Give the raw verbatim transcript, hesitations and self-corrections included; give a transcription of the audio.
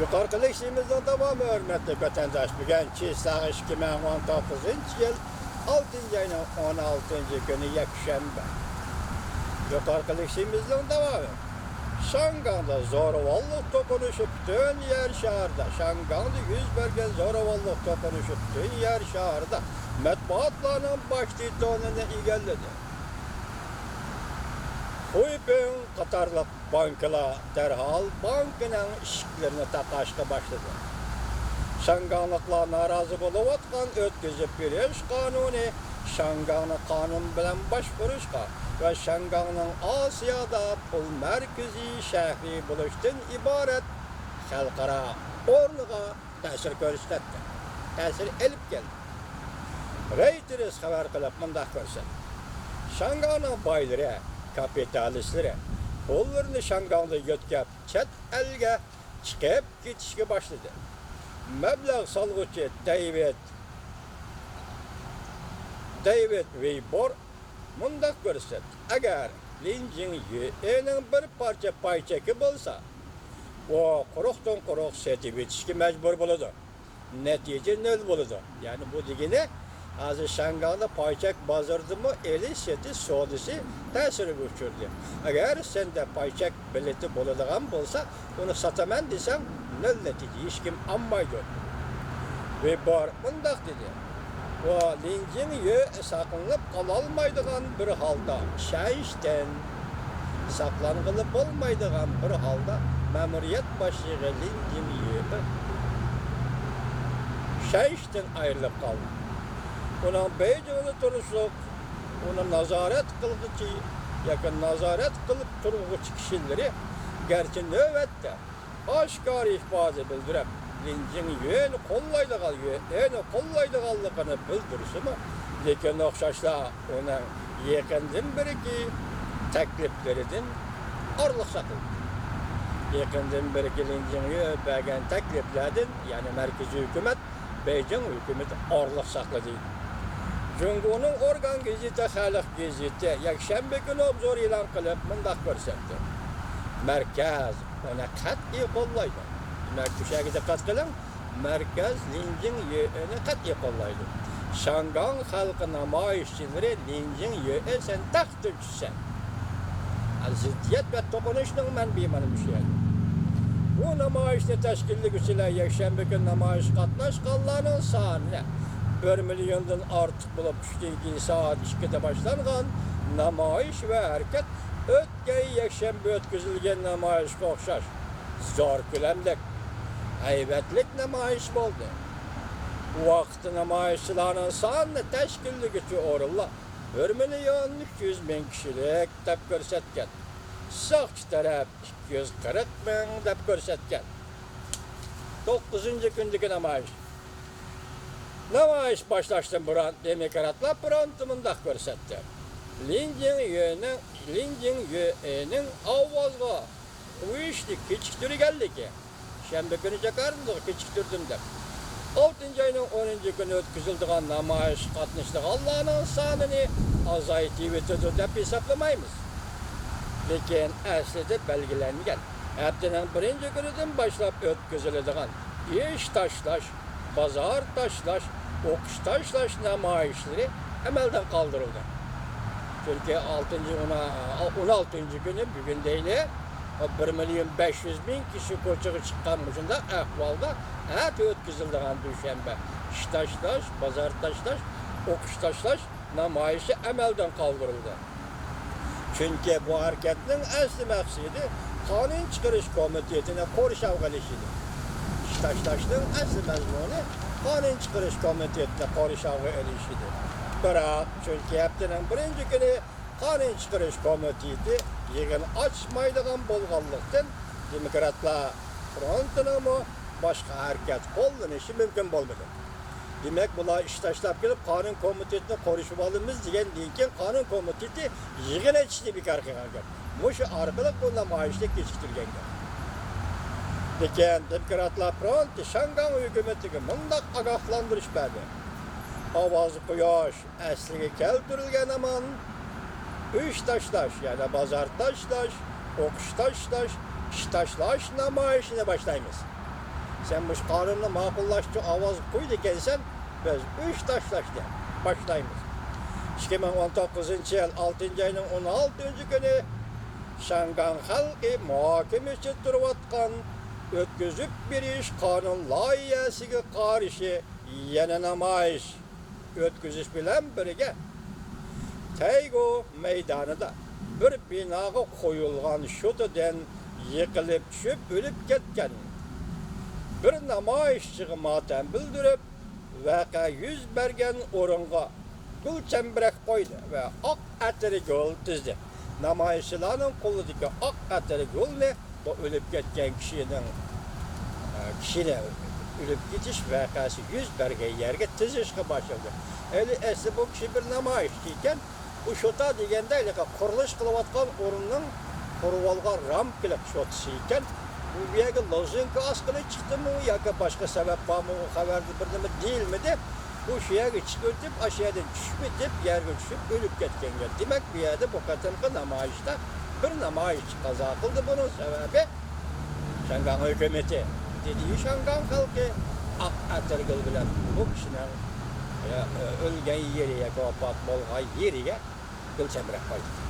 يۇقىرىقى لېكسىيىمىزنىڭ داۋامى، ھۆرمەتلىك ۋەتەنداش، بۈگۈن چىسلاغ ئىككى مىڭ ئون توققۇزىنچى يىل ئالتىنچى ئاينىڭ ئون ئالتىنچى كۈنى يەكشەنبە. يۇقىرىقى لېكسىيىمىزنىڭ داۋامى. شياڭگاڭدا زوراۋانلىق توقۇنۇشى پۈتۈن يەر شارىدا، شياڭگاڭدا يۈز بەرگەن زوراۋانلىق توقۇنۇشى پۈتۈن يەر شارىدا مەتبۇئاتلارنىڭ باش تىتونىنى ئىگىلىدى. خۇيپىڭ قاتارلىق بانكىلار دەرھال بانكىنىڭ ئىشىكلىرىنى تاقاشقا باشلىدى. شياڭگاڭلىقلار نارازى بولۇۋاتقان ئۆتكۈزۈپ بېرىش قانۇنى شياڭگاڭنى قانۇن بىلەن باشقۇرۇشقا ۋە شياڭگاڭنىڭ ئاسىيادا پۇل مەركىزى شەھىرى بولۇشتىن ئىبارەت خەلقئارا ئورنىغا تەسىر كۆرسەتتى، تەسىر ئېلىپ كەلدى. رەيتېرس خەۋەر قىلىپ مۇنداق كۆرسەتتى: شياڭگاڭنىڭ بايلىرى، كاپىتالىستلىرى پۇللىرىنى شياڭگاڭدا يۆتكەپ، چەت ئەلگە چىقىپ كېتىشكە باشلىدى. مەبلەغ سالغۇچى دەيۋىد، دەيۋىد ۋېيبور مۇنداق كۆرسەتتى: ئەگەر لىن جىڭيۈەنىڭ بىر پارچە پاي چېكى بولسا، ئۇ قۇرۇقتىن قۇرۇق سېتىۋېتىشكە مەجبۇر بولىدۇ. نەتىجە نۆل بولىدۇ. يەنى بۇ دېگىنى، ھازىر شياڭگاڭدا پاي چەك بازىرىدىمۇ ئېلىش سېتىش سودىسى تەسىرگە ئۇچرىدى. ئەگەر سەندە پاي چەك بېلىتى بولىدىغان بولسا، ئۇنى ساتىمەن دېسەڭ، نۆل نەتىجە، ھېچكىم ئالمايدۇ. ۋېيبور مۇنداق دېدى: ئۇ لىن جىڭيۈەن ساقلىنىپ قالالمايدىغان بىر ھالدا، شەنشتەن ساقلانغىلى بولمايدىغان بىر ھالدا مەمۇرىيەت باشلىقى لىن جىڭيۈەن شەنشتىن ئايرىلىپ قالدى. ئۇنىڭ بېيجىڭدا تۇرۇشلۇق، ئۇنى نازارەت قىلغۇچى ياكى نازارەت قىلىپ تۇرغۇچى كىشىلىرى گەرچە نۆۋەتتە ئاشكارا ئىپادە بىلدۈرۈپ، لىن جىڭيۈەننى قوللايدىغان، يۈەننى قوللايدىغانلىقىنى بىلدۈرسىمۇ، لېكىن ئوخشاشلا ئۇنىڭ يېقىندىن بېرىكى تەكلىپلىرىدىن ئارىلىق ساقلىدى. يېقىندىن بېرىكى لىن جىڭيۈەن بەرگەن تەكلىپلەردىن، يەنى مەركىزىي ھۆكۈمەت، بېيجىڭ ھۆكۈمىتى ئارىلىق ساقلىدى. جۇڭگونىڭ ئورگان گېزىتى خەلق گېزىتى يەكشەنبە كۈنى ئوبزور ئېلان قىلىپ مۇنداق كۆرسەتتى: مەركەز ئۇنى قەتئىي قوللايدۇ. دېمەك، بۇ شەرگە دىققەت قىلىڭ، مەركەز لىن جىڭيۈەننى قەتئىي قوللايدۇ. شياڭگاڭ خەلقى نامايىشچىلىرى لىن جىڭيۈەن سەن تەختتىن چۈشىسەن. زىددىيەت ۋە توقۇنۇشنىڭ مەنبىيى مانا مۇشۇ يەردە. بۇ نامايىشنى تەشكىللىگۈچىلەر يەكشەنبە كۈنى نامايىشقا قاتناشقانلارنىڭ سانى بىر مىليوندىن ئارتۇق بولۇپ، چۈشتىن كېيىن سائەت ئىككىدە باشلانغان نامايىش ۋە ھەرىكەت ئۆتكەن يەكشەنبە ئۆتكۈزۈلگەن نامايىشقا ئوخشاش زور كۆلەملىك، ھەيۋەتلىك نامايىش بولدى. بۇ ۋاقىتتا نامايىشچىلارنىڭ سانىنى تەشكىللىگۈچى ئورۇنلار بىر مىليون ئۈچ يۈز مىڭ كىشىلىك دەپ كۆرسەتكەن. ساقچى تەرەپ ئىككى يۈز قىرىق مىڭ دەپ كۆرسەتكەن. توققۇزىنچى كۈندىكى نامايىش. نامايىش باشلاشتىن بۇرۇن دېموكراتلار فرونتى مۇنداق كۆرسەتتى: لىن جىڭيۈەننىڭ، لىن جىڭيۈەننىڭ ئاۋازغا قويۇشنى كېچىكتۈرگەنلىكى، شەنبە كۈنى جاكارتىدا كېچىكتۈردۈم دەپ، ئالتىنچى ئاينىڭ ئونىنچى كۈنى ئۆتكۈزۈلىدىغان نامايىشقا قاتنىشىدىغانلارنىڭ سانىنى ئازايتىۋېتىدۇ دەپ ھېسابلىمايمىز. لېكىن ئەسلىدە بەلگىلەنگەن ھەپتىنىڭ بىرىنچى كۈنىدىن باشلاپ ئۆتكۈزۈلىدىغان ئىش تاشلاش، بازار تاشلاش، ئوقۇش تاشلاش نامايىشلىرى ئەمەلدىن قالدۇرۇلدى. چۈنكى ئالتىنچى، ئون، ئون ئالتىنچى كۈنى، بۈگۈن دەيلى، بىر مىليون بەش يۈز مىڭ كىشى كوچىغا چىققان مۇشۇنداق ئەھۋالدا، ئەتە ئۆتكۈزۈلىدىغان دۈشەنبە ئىش تاشلاش، بازار تاشلاش، ئوقۇش تاشلاش نامايىشى ئەمەلدىن قالدۇرۇلدى. چۈنكى بۇ ھەرىكەتنىڭ ئەسلى مەقسىتى قانۇن چىقىرىش كومىتېتىنى قورشاۋغا ئېلىش ئىدى. ئىش تاشلاشنىڭ ئەسلى مەزمۇنى قانۇن چىقىرىش كومىتېتىنى قورشاۋغا ئېلىش ئىدى. بىراق، چۈنكى ھەپتىنىڭ بىرىنچى كۈنى قانۇن چىقىرىش كومىتېتى يىغىن ئاچمايدىغان بولغانلىقتىن، دېموكراتلار فرونتىنىڭمۇ باشقا ھەرىكەت قوللىنىشى مۇمكىن بولمىدى. دېمەك، بۇلار ئىش تاشلاپ كېلىپ، قانۇن كومىتېتىنى قورشىۋالىمىز دېگەندىن كېيىن، قانۇن كومىتېتى يىغىن ئېچىشنى بىكار قىلغان گەپ. مۇشۇ ئارقىلىق بۇ نامايىشنى كېچىكتۈرگەن گەپ. لېكىن دېموكراتلار فرونتى شياڭگاڭ ھۆكۈمىتىگە مۇنداق ئاگاھلاندۇرۇش بەردى: ئاۋاز قويۇش ئەسلىگە كەلتۈرۈلگەن ھامان ئىش تاشلاش، يەنى بازار تاشلاش، ئوقۇش تاشلاش، ئىش تاشلاش نامايىشىنى باشلايمىز. سەن مۇشۇ قانۇننى ماقۇللاشقا ئاۋاز قويىدىكەنسەن، بىز ئۈچ تاشلاشنى باشلايمىز. ئىككى مىڭ ئون توققۇزىنچى يىل ئالتىنچى ئاينىڭ ئون ئالتىنچى كۈنى شياڭگاڭ خەلقى مۇھاكىمە ئىچىدە تۇرۇۋاتقان ئۆتكۈزۈپ بېرىش قانۇن لايىھەسىگە قارشى يەنە نامايىش ئۆتكۈزۈش بىلەن بىرگە، تەيگو مەيدانىدا بىر بىناغا قويۇلغان شوتىدىن يىقىلىپ چۈشۈپ ئۆلۈپ كەتكەن بىر نامايىشچىغا ماتەم بىلدۈرۈپ، ۋەقە يۈز بەرگەن ئورۇنغا گۈل چەمبىرەك قويدى ۋە ئاق ئەتىرگۈل تىزدى. نامايىشچىلارنىڭ قولىدىكى ئاق ئەتىرگۈلنى بۇ ئۆلۈپ كەتكەن كىشىنىڭ، ئە، كىشىنى ئۆلۈپ كېتىش ۋەقەسى يۈز بەرگەن يەرگە تىزىشقا باشلىدى. ئەلى ئەسلى بۇ كىشى بىر نامايىشچى ئىكەن. بۇ شوتا دېگەندە ھېلىقى قۇرۇلۇش قىلىۋاتقان ئورۇننىڭ قۇرۇۋالغان رامكىلىق شوتىسى ئىكەن. بۇ، بۇ يەرگە لوزۇنكا ئاسقىلى چىقتىمۇ ياكى باشقا سەۋەب بارمۇ، ئۇ خەۋەردە بىر نېمە دېيىلمىدى. بۇ شۇ يەرگە چىقىۋېتىپ، ئاشۇ يەردىن چۈشۈپ ئېتىپ، يەرگە چۈشۈپ ئۆلۈپ كەتكەن گەپ. دېمەك، بۇ يەردە بۇ قېتىمقى نامايىشتا بىر نامايىشچى قازا قىلدى. بۇنىڭ سەۋەبى شياڭگاڭ ھۆكۈمىتى، دېدى شياڭگاڭ خەلقى ئاق ئەتىرگۈل بىلەن بۇ كىشىنىڭ، ئە، ئۆلگەن يېرى ياكى ۋاپات بولغان يېرىگە گۈل چەمبىرەك قويدى.